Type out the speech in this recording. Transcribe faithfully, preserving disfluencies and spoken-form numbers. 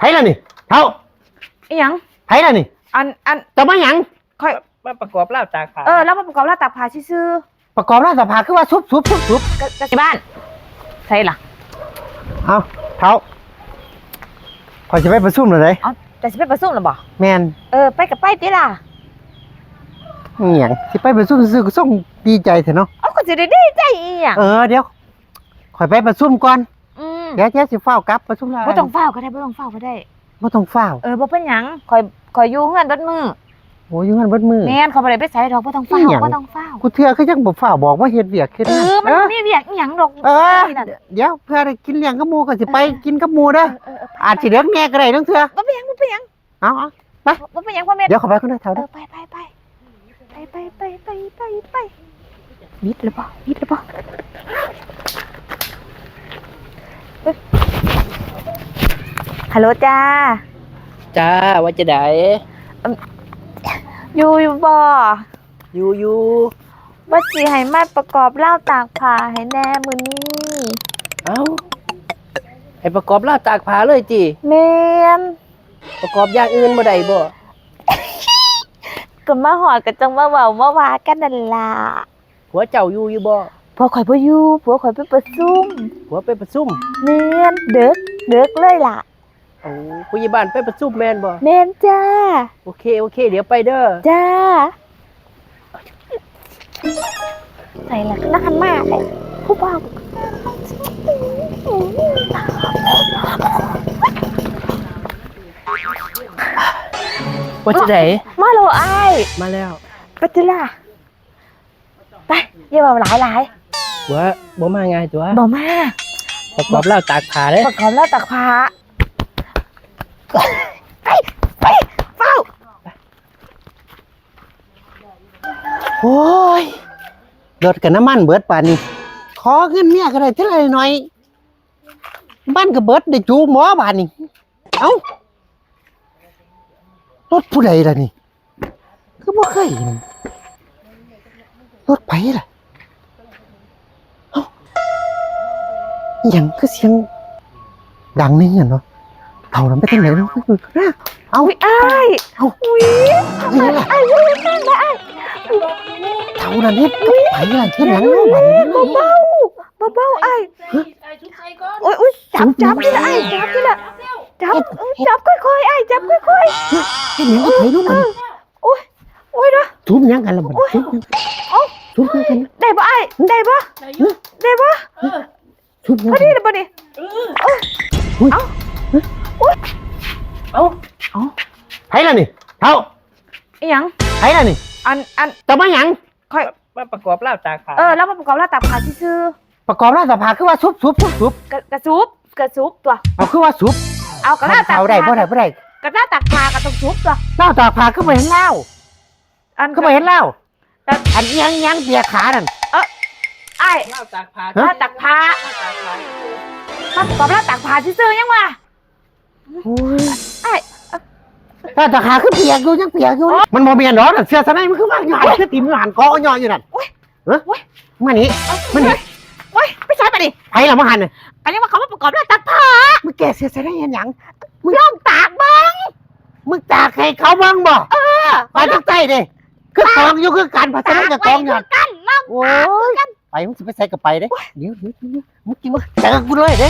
ผล่ะนี่ เฒ่า อีหยัง ไผล่ะนี่ อัน อัน เจ้ามาหยัง ข่อย มาประกอบราวตากผ้า เออ ลาวมาประกอบราวตากผ้าซื่อๆ ประกอบราวตากผ้าคือว่าสุบสุบสุบสุบ กะ กะ บ้าน ไสล่ะ เอ้า เฒ่า ข่อยสิไปประชุมแล้วเด้ เอ้า เจ้าสิไปประชุมแล้วบ่ แม่น เออ ไปกะไปติล่ะ อีหยัง สิไปประชุมซื่อๆ ก็ส่งดีใจแท้เนาะ เอ้า ก็สิได้ดีใจอีหยัง เออ เดี๋ยว ข่อยไปประชุมก่อน อืม เดี๋ยว เดี๋ยวสิฟ้าวกลับประชุมแล้ว บ่ต้องฟ้าวก็ได้ บ่ต้องฟ้าวก็ได้ บ่ต้องฟ้าว เออ บ่เป็นหยัง ข่อย ข่อยอยู่เฮือนเบิดมื้อ โอ้ อยู่เฮือนเบิดมื้อ แม่น ข่อยบ่ได้ไปไสดอก บ่ต้องฟ้าว อีหยัง บ่ต้องฟ้าว กูเทื่อคือยังบ่ฟ้าว บอกว่าเฮ็ดเวียกเฮ็ดงาน เออ มัน เออ บ่มีเวียกอีหยังดอก เออ นี่น่ะ เดี๋ยว เพื่อได้กินเลี้ยงกับหมู่ก็สิไป เออ กินกับหมู่เด้อ เออ เออ ไป อาจสิเลิกแหน่ก็ได้ลางเทื่อ บ่เป็นหยัง บ่เป็นหยัง เอา เอา ไป บ่เป็นหยังพ่อแม่ เดี๋ยวเข้าไปข้างในเฒ่า เอ เด้อ อ ไป ไป ไป ไป ไป ไป ไป ไป ไป บิดแล้วบ่ บิดแล้วบ่ ฮัลโหลจ้า จ้า ว่าจะได อยู่ อยู่บ่ อยู่ อยู่ ว่าสิให้มาประกอบราวตากผ้าให้แหน่มื้อนี้ เอ้า ให้ประกอบราวตากผ้าเลยติ แม่น ประกอบอย่างอื่นบ่ได้บ่ ก็มาฮอดก็จั่งมาเว้ามาว่ากันนั่นล่ะ ผัวเจ้าอยู่อยู่บ่ ผัวข่อยบ่อยู่ ผัวข่อยไปประชุม ผัวไปประชุม แม่น ดึก ดึกเลยล่ะ โอ้ ผู้ใหญ่บ้านไปประชุมแม่นบ่ แม่นจ้า โอเค โอเค เดี๋ยวไปเด้อ จ้า ใส่ละ นักขันมากเลย ผู้บ่าว ว่าจะได มาแล้วอ้าย มาแล้ว ไปติล่ะ ไป อย่าเว้าหลายหลาย ว่าบ่มาง่ายตัว บ่มา ประกอบราวตากผ้าเด้ ประกอบราวตากผ้า ไป ไป เฝ้า โอ้ย รถกับน้ำมันเบิดปานนี้ ขอเงินเมียก็ได้เท่าไหร่หน่อย มันก็เบิดได้จูหมอบาดนี้ เอ้า รถผู้ใดล่ะนี่ คือบ่เคยเห็น รถไผล่ะ เอ้า อิหยังคือเสียงดังในเฮือนวะ เฒ่านั้นไปทางไหนเนาะ เอ้า อุ๊ยอ้าย เอ้า อุ๊ย อิหยังล่ะ อ้าย อุ๊ย อ้าย อ้าย เฒ่านั้นเฮ็ดกับไผล่ะ เฮ็ดหยังเนาะบัดนี้ เบาๆ เบาๆ อ้าย ฮะ โอ๊ย โอ๊ย จับ จับนี่ละอ้าย จับนี่ละ จับ จับค่อยๆ อ้าย จับค่อยๆ เฮ็ดหยังกับไผเนาะบัดนี้ โอ๊ย โอ๊ยนะ ทุบหยังกันล่ะบัดนี้ ทุบหยัง เอ้า ทุบหยังกัน ได้บ่อ้าย ได้บ่ ได้บ่ ทุบหยัง พอดีเลยบ่นี่ เออ เอ้ย อุ๊ย เอ้า ฮะ อุ๊ย เอ้า เอ้า ไผล่ะนี่ เฒ่า อีหยัง ไผล่ะนี่ อัน อัน เจ้ามาหยัง ข่อย มาประกอบราวตากผ้า เออ ลาวมาประกอบราวตากผ้าซื่อๆ ประกอบราวตากผ้าคือว่าสุบสุบสุบสุบ กะ กะสุบ กะสุบตัว เอาคือว่าสุบ เอากะราวตากผ้า เฒ่าได้บ่ได้บ่ได้ กะราวตากผ้ากะต้องสุบตัว ราวตากผ้าคือบ่เห็นลาว อัน คือบ่เห็นลาว อันอิหยังอิหยังเปียกขานั่น เออ อ้าย ราวตากผ้า ฮะ ราวตากผ้า ราวตากผ้า มาประกอบราวตากผ้าซื่อๆ ยังวะ โอ้ย อ้าย ราวตากผ้าคือเปียกอยู่ ยังเปียกอยู่ มันบ่แม่นดอกนั่น เสื้อสะใภ้มันคือวางอยู่หั่น คือถิ่มอยู่หั่น กองย่ออยู่นั่น โอ๊ย ฮะ โอ๊ย มานี่ มานี่ โอ๊ย ไปใส่ไปดิ ไผล่ะมาหั่นน่ะ อันนี้ว่าเขามาประกอบราวตากผ้า มึงแกะเสื้อสะใภ้เฮ็ดหยัง มึงลองตากเบิ่ง มึงตากให้เขาเบิ่งบ่ เออ มาทางใต้เด้ คือกองอยู่คือกัน ภาษาไทยกับกองอยู่หั่น ตากไว้คือกัน ลองตากคือกัน โอ้ย ไป มึงสิไปใส่ก็ไปเด้ เดี๋ยว เดี๋ยว เดี๋ยว มึงกิน มึงเจอกูเลยเด้